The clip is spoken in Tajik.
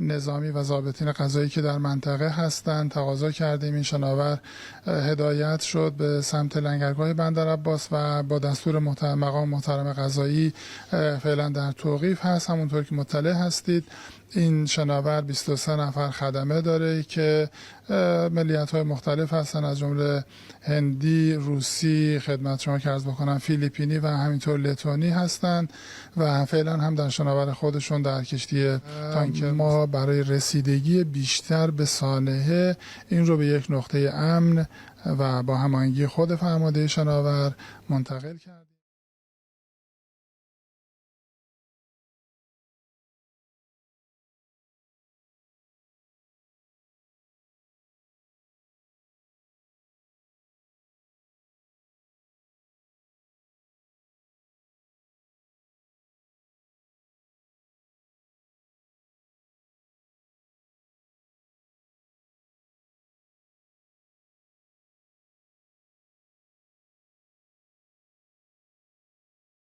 Низомӣ ва зобитини қазоӣ, ки дар минтақа ҳастанд, тақозо кардем. Ин шановар ҳидоят шуд ба самти лангаргоҳи Бандарабос ва бо дастури мақоми муҳтарами қазоӣ феълан дар тавқиф ҳаст. Ҳамонтавр ки мутталеъ ҳастед, ин шановар 23 нафар хадама дорад, ки миллиятҳои мухталиф ҳастанд, аз ҷумла ҳиндӣ, русӣ, хидмати шумо ки арз бикунам, филиппинӣ ва ҳаминтавр летонӣ ҳастанд ва феълан ҳам дар шановари худашон дар киштии танкер. Мо барои расидагии бештар ба сонеҳа инро ба як нуқтаи амн ва бо ҳамоҳангии худи фармондеҳи шановар мунтақил кардем.